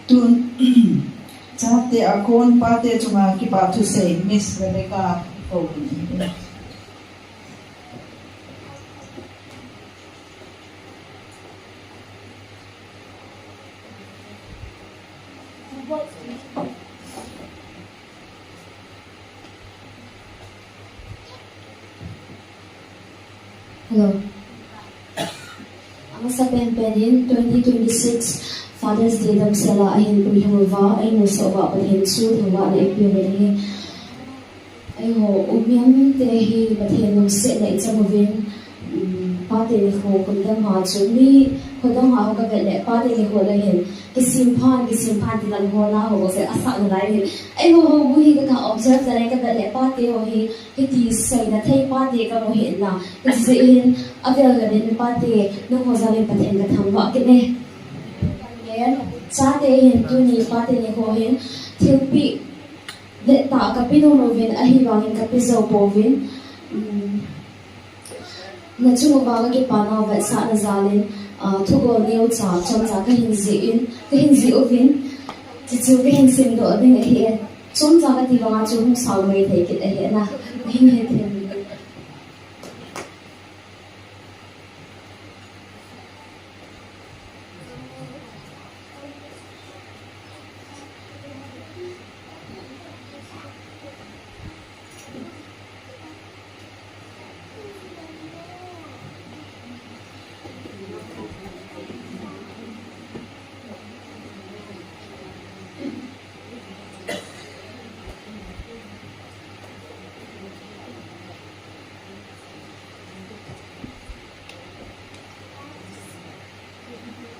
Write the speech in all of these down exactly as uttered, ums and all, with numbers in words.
Tun, chate a kon pate chunga kipa thusei Miss Rebecca Kouvin in. Hello. Amasa penpen in twenty twenty-six Father's Day damsel a ahin puihung uva, eina soh uva Pathen chu thangvahna eipeuve. Eiho umiam te hi Pathen lungsetna ichang uvin, um, pate nikho kum dang a chu mi khodang a ho kavet le pate nikho le hin kisim phan, kisim phan ti lang ho na ho se asah nalai hin. Eiho houbung hi ka, ka observe le kavet le pate ho hi hiti seina thei pate kamu hih in, kati jeh in avel vel in pate nangho jal in Pathen kathangvah kit e. Chate hin tuni pate nikho hin thilpeh vettah kape nom uvin, ahivangin kape jou pouvin. Um, nachung uva kakipana vetsahna jal in, ah, thugol neocha chomcha kahin jih in, kahin jih uvin, chuchu kahin simdoh ding ahi e. Chomcha kati vanga chu hung sao mai thei kit ahi na. Kahin hethem.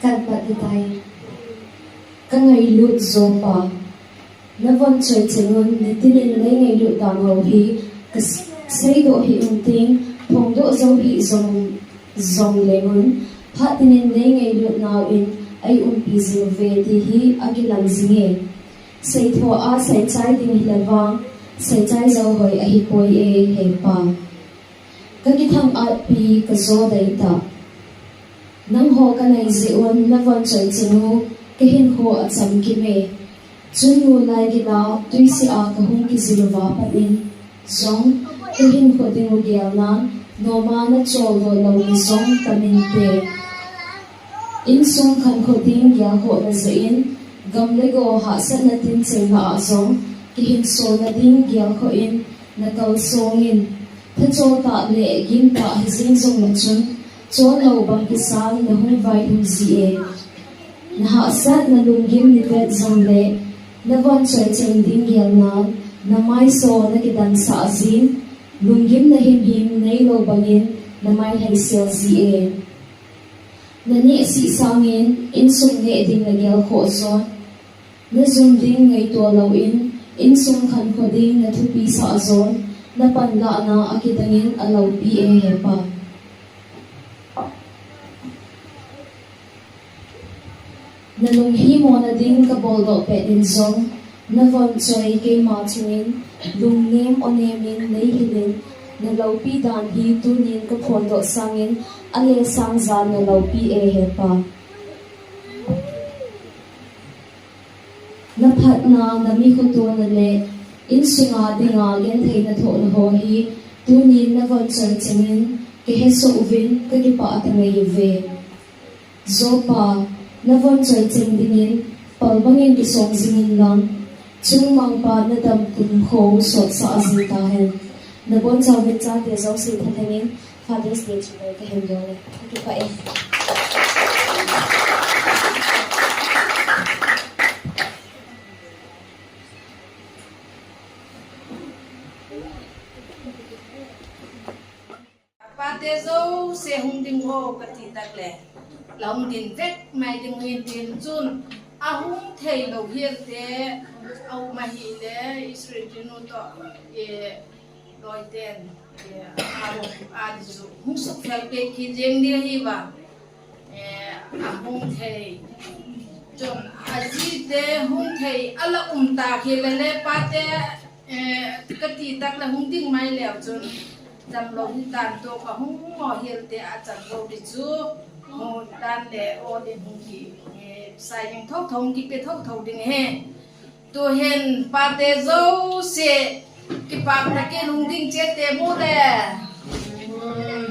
Kan pat hitai. Kangailut Jopa. Navon choi cheng un, nitin in neingailut dan ho hi kaseidoh hih un ting, phongdoh jou hih jong, jong leng un, phat tin in neingailut nau in eiumpi jing uve ti hi akilang jing e. Seitho a seichai ding hile vang, seichai jou hoi ahipoi e, he Pa. Kakithang-atpi kajo deitah. Nangho kanai jeh un navon choi cheng u kahinkho achamkim e. Chun nulai gila twise a kahung kijil uva pat in jong kahinkho ding u gelnan, noma nachol doh lou mi jong tam inte. Insung khankho ding gelkhohna jeh in, gam le go hahsatna tincheng lah a jong, kihinsolna ding gelkhoh in nakalsong in, thachol tah le gim tah hijing jongle chun, chonlou bang kisan nahung vailhun ji e. Nahahsat nalunggim nipet jongle, navon choi cheng ding gelnan, namaiso nakidansah jin, lunggimna himhim neilou bangin, namailhaisel ji e. Nanehseh sangin, insung neh ding nagelkhoh jon. Najum ding ngaito louvin, insung khankho ding nathupisah jon, napanlahna akidangin aloupi e, he Pa. Nalunghimona ding kaboldoh pet in jong, navon choi keima chungin, lungnem onem in neihil in, naloupi dan hi tunin kaphondoh sangin, ale sangjan naloupi e, he Pa. Naphatna, namikhoto nale, insunga dinga genthei nathohna ho hi, tunin navon choi chengin, kahesoh uvin, kakipah tangai uve. Jopa, navon choi cheng dingin, pal bangin kisong jingin lang, chungmangpa nadam kumkho sotsah jing tahen. Nabonchauvin chate jouse thalhengin, Father's Day chibai kahin bole. Kakipah e. Apate jouse hung ding o kati tak le, la hung ding vek mai ding hin tin chun, ahung thei lou hilte, aum ahile, Israel tinu toh, e, loi ten, e, a, a, di chu, hung suk fel peh kit jeng ding ahi va. Eh, ahung thei. Chun, ajite hung thei, ala um ta khi le le pate, eh, kati tak le hung ding mai leu chun, chang lou hi tan to ka hung mo hilte a chang lou di chu, hung tan le o di hung ki, eh, Sai hing thotho, kipe thotho ding ahi. Tuhin pate jouse kipah tah in hung ding chete mu le. Hmm.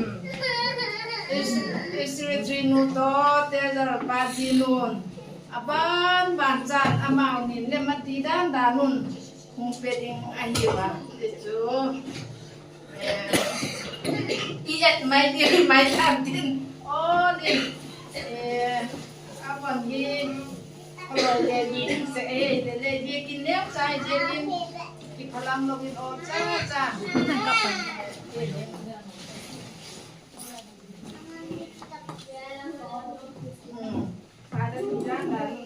Is-, secretary nu toh, treasurer pa jinun. Aban ban chan amau nin le mati dan danun. Hung pe ding ahiuva. Tichu. Eh, i et mai ding, mai tham ding. O, ni. Eh, abon hi. Koloi le ding se, eh, le, le, ding kin neo chai, ding kin. Kiphalam louvin o, cha, cha. Hmm. Father, ti dan dan.